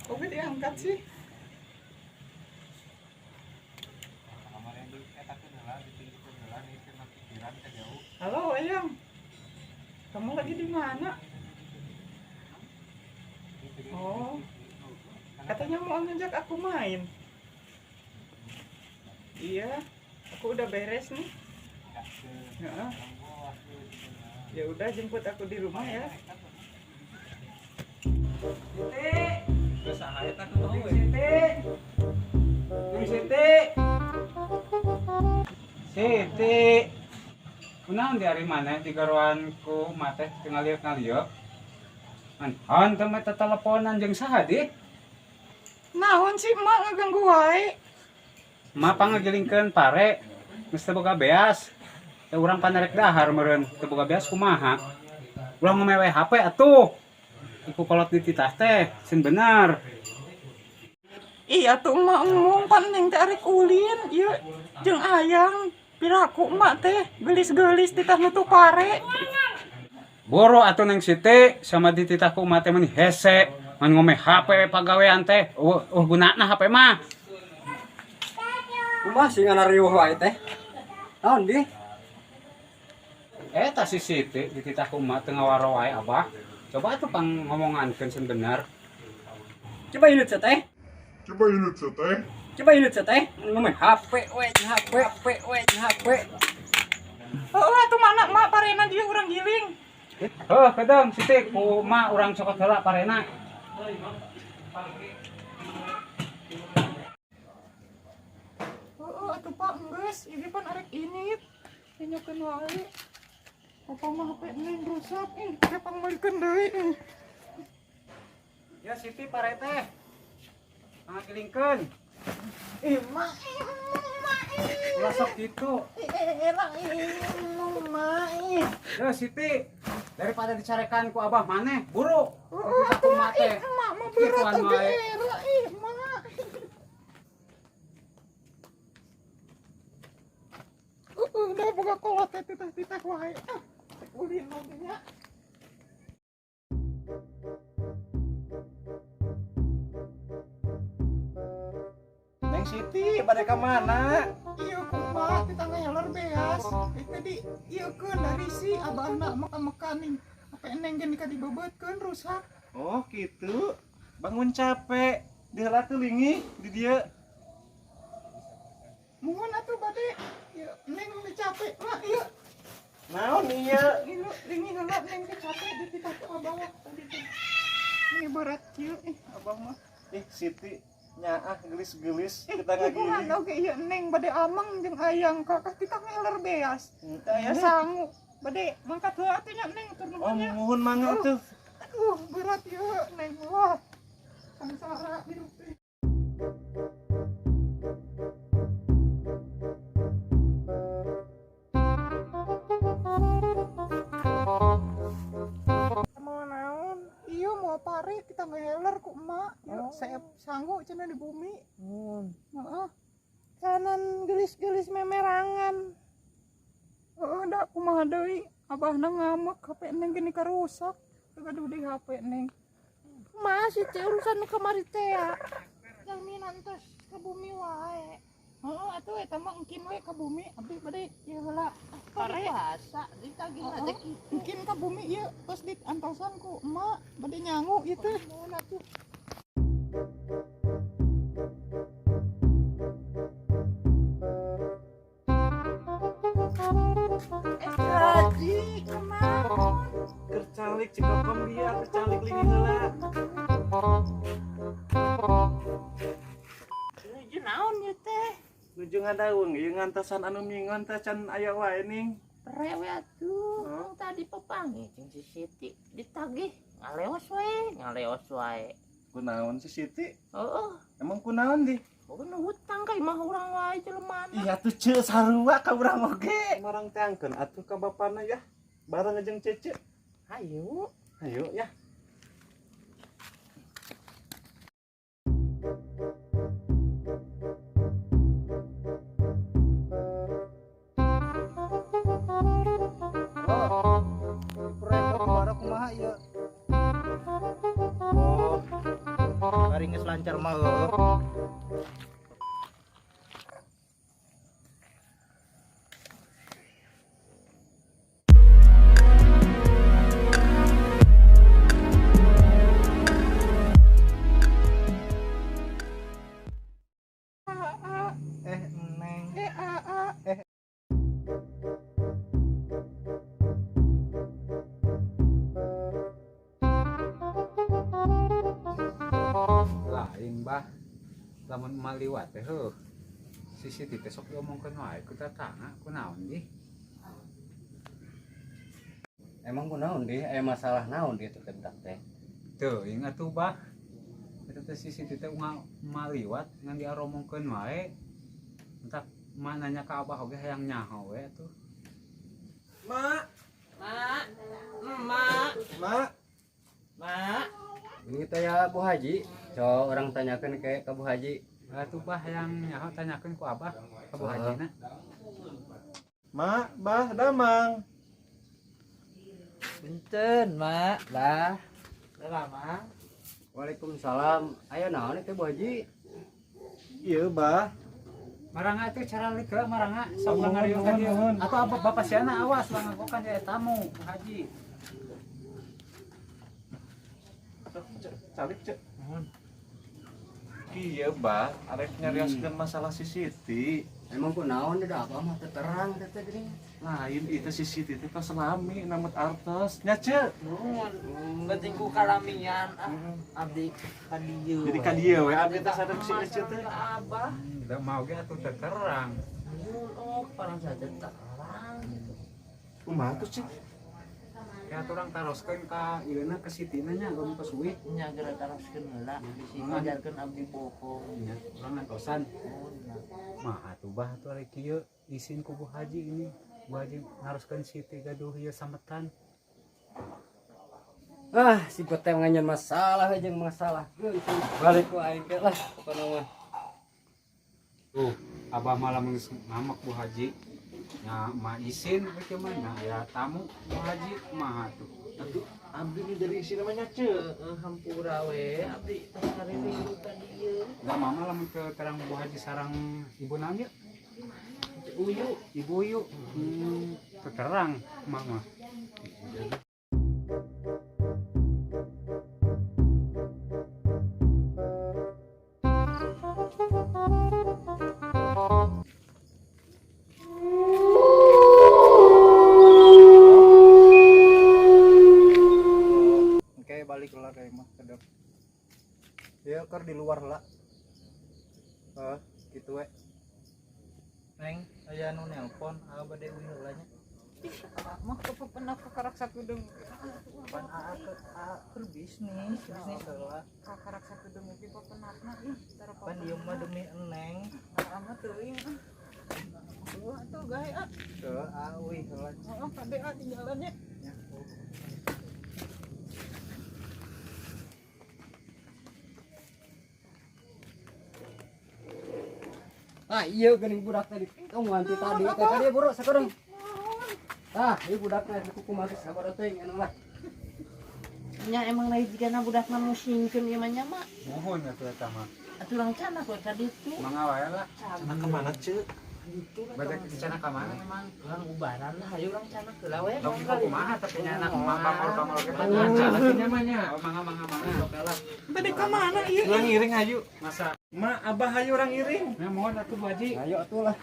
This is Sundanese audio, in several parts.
Kok diangkat sih? Halo Ayang, kamu lagi di mana? Oh, katanya mau ngajak aku main. Iya, aku udah beres nih. Ya, ya udah jemput aku di rumah ya. Siti, Siti, kunaon di hari mana di garuan ku mate ngalieu-ngalieu? An teh mah teleponan jeung saha di? Naon sih emak ngaganggu wae? Emak pangagilingkeun pare, geus teu boga beas. Teh urang panerek dahar meureun, teu boga beas kumaha? Ulah ngomewe HP atuh. Iku kolot dititah teh, sieun bener. Iya tuh emak embung pan neng teh arek ulin ieu jeung ayang. Piraku emak teh geulis-geulis titah nutup pare. Boro atuh Neng Siti sama dititah ku emak teh meuni hese, ngan ngome HP pagawean teh. Eueuh gunana HP mah. Kumaha sih ngana riweuh wae teh? Naon di? Eta si Siti dititah ku emak teu ngawaro wae abah. Coba atuh pang ngomongankeun sieun bener. Coba ilut teh. Coba ilut teh. Coba ilut teh. Ngome HP we, HP HP we, HP. Heuh atuh mana emak parena dia urang giling. Heuh, kedeung Siti ku emak urang cokot heula parena. Heuh atuh Pak geus, ieu pan arek init. Tinyokeun wae. Apa mah HP neng rusak ih, teh pangmeulikeun deui ih. Ya Siti pare teh. Pangagilingkeun. Ih, mak, ih, mak, ih. Ulah sok kitu. Ih, elah, ih, mak, ih. Ya Siti, daripada dicarekan ku abah maneh, buru. Heeh, atuh mak, ih, emak mah berat Gituan oge wae. era, ih, mak. Heeh, udah boga kolot teh titah-titah wae. Ah, ulin oge nya. Neng Siti, bade ka mana? Iya kumaha titah ngeheler beas. Itu di ieukeun dari si abahna meka-meka nih. Apa neng ge nika dibebeutkeun rusak. Oh, gitu. Bangun capek. Diheula teu linggih di dieu. Muhun atuh bade. Ieu neng teh capek mah ieu. Naon ieu? Ieu linggih heula neng teh capek dititah ku abah tadi teh. Ini berat kieu ih abah mah. Ih, Siti nyaah geulis-geulis Ih, kita kumaha ngagiling. oge ieu neng bade ameng jeung ayang kakak titah ngeheler beas. Teu aya sangu. Bade mangkat heula atuh nya neng tur Oh, nuhun nya. muhun mangga atuh. Aduh, berat ieu neng wah. Sangsara hirup teh. Mau naon? Iya mau pare kita ngeheler ku emak. Ieu saya sanggup cenah di bumi. Heeh. Kanan gelis-gelis memerangan. Heeh, da kumaha deui. Abahna ngamek HP Neng gini karusak. Gaduh di HP Neng. Masih teh urusan nu kamari teh ya. Jaminan terus ke bumi wae. Heeh, atuh eta mah engkin we ka bumi, abdi bade ieu heula. Pare bahasa ditagih Heeh. teh kitu. Engkin ka bumi ieu tos diantosan ku emak bade nyangu ieu teh. Nuhun atuh. Eh, Haji, kemana? Keur calik cek kokom dia, keur calik lingi heula. Nuju naon ieu teh? Nuju ngadaung ieu ngantosan anu mingon teh can aya wae ning. Pere we atuh. Tong tadi papanggih jeung si Siti ditagih ngaleos wae, ngaleos wae. Kunaon si Siti? Heeh, Emang kunaon di? pokoknya hutang ka imah urang wae jelemana. Iya tuh ce sarua ka urang oge. Marang teangkeun atuh ka bapana ya. Bareng jeung Cece. Ayo. Ayo ya. Kumaha ieu? Oh. Ari geus lancar mah heuh. Aa, Eh Neng. eh aa. Eh. Lain bah. Lamun emak liwat teh heuh. Si Siti teh sok diomongkeun wae ku tatangga kunaon di? Emang kunaon deh, aya masalah naon dia teh budak teh. Teuing atuh bah. Eta teh si Siti teh emak liwat ngan diaromongkeun wae. Entak emak nanya ka abah oge hayang nyaho we atuh. Mak, Mak, emak, mak. mak. Ini teh ya Bu Haji, coba orang tanyakan ke Bu Haji. Atuh bah hayang nyaho tanyakeun ku abah ka Bu Hajina. Mak, bah, damang. Punten, Mak. Lah, Lama. waalaikumsalam. Aya naon teh Bu Haji? Iya, bah. Maranga atuh cara lik heula maranga sok ngariung ka dieu. Atau apa bapak siana awas langagokan ya tamu Bu Haji. Sok, Cek, calik cek. Iya, bah, arek nyarioskeun masalah si Siti. Emang kunaon deh abah mah teu terang teh teh geuning. Lain itu si Siti teh tos lami namut artos. Nya ce. Nuhun. Penting ku kalamian ah abdi ka dieu. Jadi ka dieu we abdi teh sadar si Ece teh. Abah. Da mau ge atuh teu terang. Nuhun oh parang saja terang gitu. Kumaha tuh cek? Ya atuh urang taroskeun ka ieuna ka Sitina nya lamun tos uih. Nya geura taroskeun heula bisi ngajarkeun abdi bohong. Nya urang ngantosan. Nuhun. Mah atuh bah atuh ari kieu isin ku Bu Haji ini. Bu Haji naroskeun Siti gaduh ieu sametan. Ah, si teh nganyen masalah we jeung masalah. Balik ku aing teh lah pokona mah. Tuh, abah malah geus ngamek Bu Haji. Nya mah isin we kieu mah nya aya tamu Bu Haji kumaha tuh. Aduh, abdi nu jadi isi namanya ce. Heeh, hampura we abdi tos ngaririu ka dieu. Da mama lamun teu terang Bu Haji sareng ibu naon ieu? Uyu. Ibu Uyu. Teu terang mama. Oke, balik lah kayak mah kedap. Ya keur di luar lah. Heh, gitu we. Neng, aya nu nelpon, aa bade uih heula nya. Ih, aa mah kepepenak kakarak sakedeung. Pan aa ke aa keur bisnis, bisnis heula. Kakarak sakedeung oge pepenakna ih, tara Pan ieu mah demi eneng. Aa mah teuing ah. Wah, atuh gae ah. Heuh, aa uih heula. Heeh, kade ah di jalannya. Ya. Ah, iya geuning budak tadi. Tong nganti tadi teh ka dieu buru sakedeung. Tah, ieu budakna di kumaha geus sabar teuing anu lah. Nya emang lain jigana budakna musingkeun ieu mah nya mah. Mohon atuh eta mah. Atuh urang cana kok tadi itu. Mangga wae lah. Cenah kemana ce? Bade cana ka mana emang? Urang ubaran lah, ayo urang cana heula we. Tong kumaha tapi nya anak bangor-bangor ge Cana nya mah nya. Oh, mangga mangga mangga. Bade ka mana ieu? Urang ngiring hayu. Masa Ma abah hayu urang ngiring. nya mohon atuh Bu Haji. Ayo atuh lah.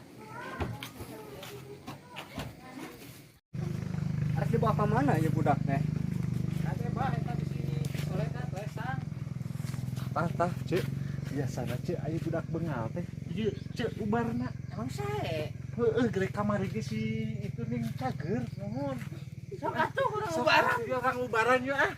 Arek dibawa ka mana ieu budak teh? Kade bah eta bisi solekat lesang. Tah tah ce. Biasana ce aya budak bengal teh. Ieu ce ubarna. Emang sae. Heeh, gere kamari ge si itu ning cager nuhun. Sok atuh urang Sok ubaran. atuh, urang ubaran yuk ah.